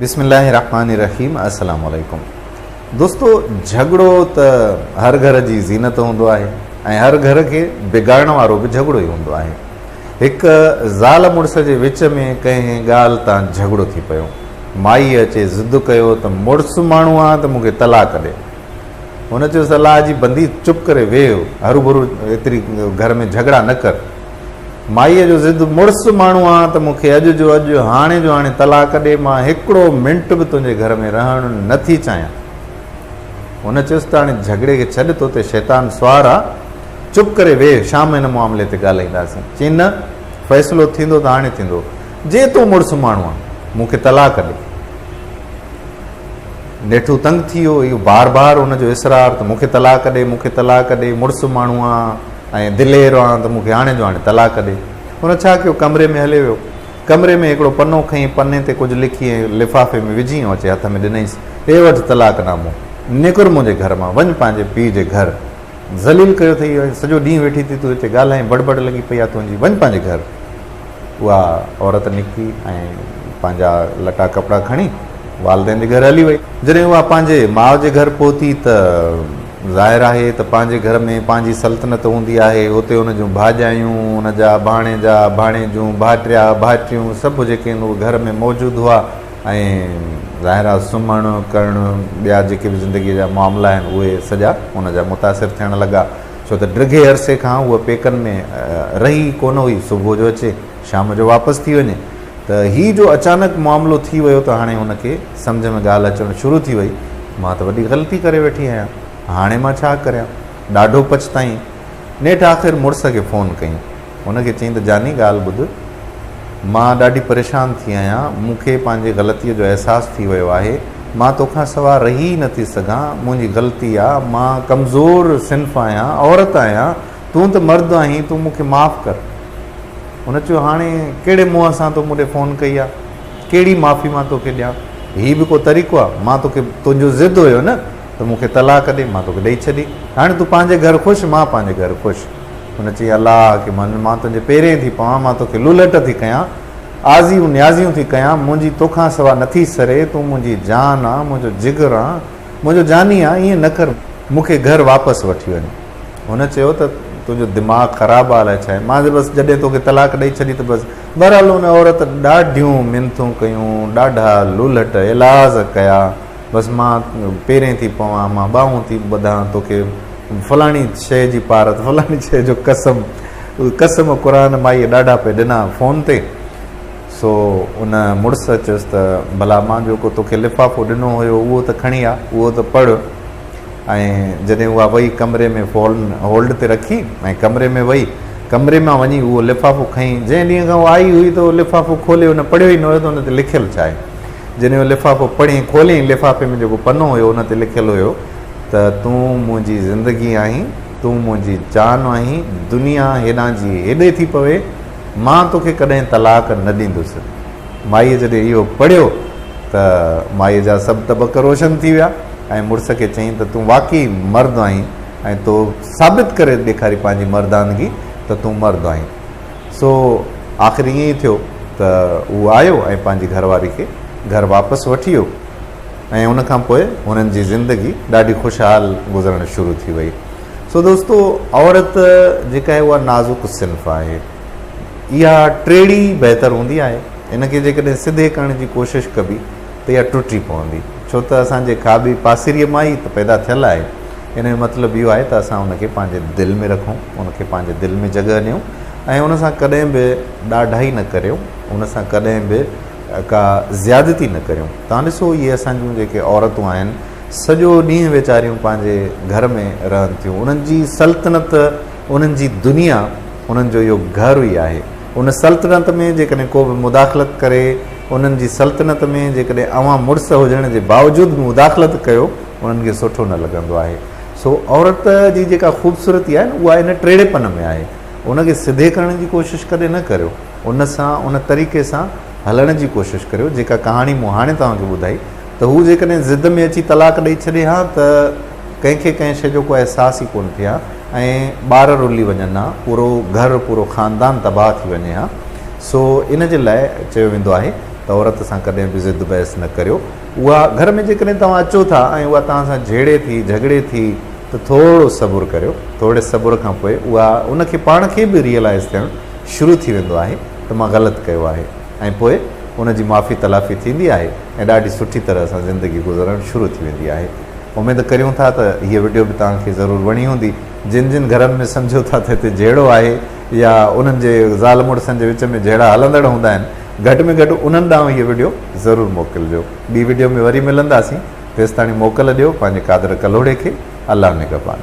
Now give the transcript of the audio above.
بسم الله الرحمٰن الرحيم السلام عليڪم دوستو جهڳڙو ته هر گهر جي زينت هوندو آهي ۽ هر گهر کي بگاڙڻ وارو به جهڳڙو ئي هوندو آهي هڪ زال مڙس جي وچ ۾ ڪنهن ڳالهه تان جهڳڙو ٿي پيو مائي اچي ضد ڪيو ته مڙس ماڻهو آن ته مون کي طلاق ڏي هن چيس الله جي بندي چپ ڪري ويهه هروڀرو ايتري گهر ۾ جهڳڙا نه ڪر مائيء جو ضد مڙس ماڻهو آن ته مون کي اڄ جو اڄ، هاڻي جو هاڻي طلاق ڏي، مان هڪڙو منٽ به تنهنجي گهر ۾ رهڻ نه ٿي چاهيان. هن چيس ته هاڻي جهڳڙي کي ڇڏ، تو تي شيطان سوار آ، چپ ڪري ويهه، شام هن معاملي تي ڳالهائينداسين. چيائين نه، فيصلو ٿيندو ته هاڻي ٿيندو، جي تون مڙس ماڻهو آن، مون کي طلاق ڏي. نيٺ هو تنگ ٿي ويو، اهو بار بار هن جو اصرار ته مون کي طلاق ڏي، مون کي طلاق ڏي، مڙس ماڻهو آن، ۽ دلير آن ته مون کي هاڻي جو هاڻي طلاق ڏي. هن ڇا ڪيو، ڪمري ۾ هليو ويو. ڪمري ۾ هڪڙو پنو کنئي، پني تي ڪجهه لکي ۽ لفافي ۾ وجهي ۽ اچي هٿ ۾ ڏنائينس، هي وٺ طلاق نامو، نڪر منهنجي گهر مان، وڃ پنهنجي پيء جي گهر. ذليل ڪيو اٿئي ۽ سڄو ڏينهن ويٺي ٿي تون هتي ڳالهائين، بڙ بڙ لڳي پئي آ تنهنجي، وڃ پنهنجي گهر. اها عورت نڪتي ۽ پنهنجا لٽا ڪپڙا کڻي والدين جي گهر هلي وئي. جڏهن اها پنهنجي ماء جي گهر پهتي ته ظاهر آهي ته پنهنجي گهر ۾ پنهنجي سلطنت هوندي آهي، اتي ان جون ڀاڄايون، ان جا ڀاڻيجا، ڀاڻيجون، ڀائٽيا، ڀائٽيون سڀ جيڪي آهن اهي گهر ۾ موجود هئا ۽ ظاهر آهي سمهڻ ڪرڻ ٻيا جيڪي به زندگيء جا معاملا آهن اهي سڄا ان جا متاثر ٿيڻ لڳا ڇو ته ڊگهي عرصي کان هوء پيڪن ۾ رهي ئي ڪونه هئي، صبح جو اچي شام جو واپس ٿي وڃي ته هي جو اچانڪ معاملو ٿي ويو ته هاڻي هن کي سمجهه ۾ ڳالهه اچڻ شروع ٿي وئي، مان ته وڏي غلطي ڪري ويٺي آهيان، هاڻي مان ڇا ڪريان؟ ڏاڍو پڇتائين. نيٺ آخر مڙس کي فون ڪئين. هن کي چيائين ته جاني ڳالهه ٻڌ، مان ڏاڍي پريشان ٿي آهيان، مون کي پنهنجي غلطيء جو احساس ٿي ويو آهي، مان توکان سوا رهي ئي نٿي سگهان، منهنجي غلطي آ، مان ڪمزور صنف آهيان، عورت آهيان، تون ته مرد آهين، تون مون کي معاف ڪر. هن چيو، هاڻي ڪهڙي منهن سان تو مون ڏي فون ڪئي آ؟ ڪهڙي معافي مان توکي ڏيان؟ هي به ڪو طريقو آ؟ مان توکي، تنهنجو ضد هيو نه ته مون کي طلاق ڏي، مان توکي ڏئي ڇڏي. هاڻي تون پنهنجي گهر خوش، مان پنهنجي گهر خوش. هن چيائين، الله کي مڃ، مان تنهنجي پيرين ٿي پوان، مان توکي لولهٽ ٿي ڪيان، آزيون نيازيون ٿي ڪيان، منهنجي توکان سوا نٿي سري، تون منهنجي جان آن، منهنجو جگر آن، منهنجو جاني آن، ائين نه ڪر، مون کي گهر واپس وٺي وڃ. هن چيو ته تنهنجو دماغ خراب آ الائي ڇا آهي، مان بس جڏهن توکي طلاق ڏئي ڇڏي ته بس. بهرحال ان عورت ڏاڍيون منٿون ڪيون، ڏاڍا لولهٽ ايلاز ڪيا، بس مان پيرين ٿي پوان، مان ٻانهون ٿي ٻڌان توکي فلاڻي شيء جي پارت، فلاڻي شيء جو قسم، قسم قرآن مائيء ڏاڍا پئي ڏنا فون تي. سو ان مڙس چيس ته ڀلا مان جيڪو توکي لفافو ڏنو هيو اهو ته کڻي آ، اهو ته پڙهه. ۽ جڏهن اها وئي ڪمري ۾ فون هولڊ تي رکي ۽ ڪمري ۾ وئي، ڪمري مان وڃي اهو لفافو کنئي، جنهن ڏينهن کان هوء آئي هئي ته اهو لفافو کولي هن پڙهيو ئي نه هيو ته ان تي لکيل ڇا آهي. جڏهن اهو لفافو پڙهي کوليائين لفافي ۾ جيڪو پنو هيو ان تي لکيل هيو ته تون منهنجي زندگي آهين، تون منهنجي جان آهين، دنيا هيڏانهن جي هيڏي ٿي پوي، مان توکي ڪڏهن طلاق نه ڏيندس. مائيء جڏهن اهو پڙهيو ته مائيء جا سڀ طبق روشن ٿي ويا ۽ مڙس کي چيائين ته تون واقعي مرد آهين ۽ تو ثابت ڪري ڏيکاري پنهنجي مردانگي ته تون مرد آهين. سو آخر ائين ئي ٿيو ته هو آيو ۽ پنهنجي گهر واري کي گهر واپس وٺي ويو ۽ ان کان پوء هنن جي زندگي ڏاڍي خوشحال گذرڻ شروع ٿي وئي. سو دوستو عورت جيڪا آهي اها نازڪ صنف آهي. اها ٽيڙي بهتر هوندي آهي. ان کي جيڪڏهن سڌي ڪرڻ جي ڪوشش ڪبي ته اها ٽٽي پوندي. ڇو ته اسان جي کاٻي پاسيريء مان ئي ته پيدا ٿيل آهي. ان جو مطلب اهو آهي ته اسان ان کي پنهنجي دل ۾ رکون، ان کي پنهنجي دل ۾ جڳهه ڏيون ۽ ان سان ڪڏهن به ڏاڍائي نه ڪريون، ان سان ڪڏهن به ڪا زيادتي نه ڪريون. توهان ڏسو اهي اسان جون جيڪي عورتون آهن، سڄو ڏينهن ويچاريون پنهنجي گهر ۾ رهن ٿيون. انهن جي سلطنت، انهن جي دنيا انهن جو اهو گهر ئي آهي. ان سلطنت ۾ جيڪڏهن ڪو به مداخلت ڪري، انهن جي سلطنت ۾ جيڪڏهن اوهان مڙس هجڻ جي باوجود به مداخلت ڪيو، انهن کي سٺو نه لڳندو آهي. سو عورت جي جيڪا خوبصورتي آهي نه اها ان ٽيڙيپن ۾ آهي. ان کي سڌي ڪرڻ جي ڪوشش ڪڏهن نه ڪريو. ان سان ان طريقي سان هلڻ جي ڪوشش ڪريو جيڪا ڪهاڻي مون هاڻي توهان کي ٻڌائي ته هو جيڪڏهن ضد ۾ اچي طلاق ڏئي ڇڏي ها ته ڪنهن کي ڪنهن شيء جو ڪو احساس ئي ڪونه ٿئي ها ۽ ٻار رلي وڃن ها، پورو گهر پورو خاندان تباهه ٿي وڃي ها. سو ان جي لاء چيو ويندو آهي ته ته عورت سان ڪڏهن به ضد بحث نه ڪريو. اها گهر ۾ جيڪڏهن توهان اچو ٿا ۽ اها توهان سان جهيڙي ٿي، جهڳڙي ٿي ته ٿورو صبر ڪريو. ٿورڙي صبر کان پوء اها ان کي پاڻ کي به ريئلائيز ٿيڻ شروع ٿي ويندو آهي ته مان غلط ڪيو آهي ۽ پوء ان جي معافي تلافي ٿيندي آهي ۽ ڏاڍي سٺي طرح سان زندگي گذرڻ شروع ٿي ويندي آهي. اميد ڪريون ٿا ته هيء وڊيو به توهان کي ضرور وڻي هوندي. جن جن گهرن ۾ سمجهو ٿا ته هتي جهيڙو آهي يا انهن جي زال مڙسن جي وچ ۾ جهيڙا هلندڙ هوندا آهن گهٽ ۾ گهٽ انهن ڏانهن هيء وڊيو ضرور موڪلجو. ٻي وڊيو ۾ وري ملنداسين تيستاڻي موڪل ڏيو پنهنجي قادر ڪلهوڙي کي. الله نگهبان.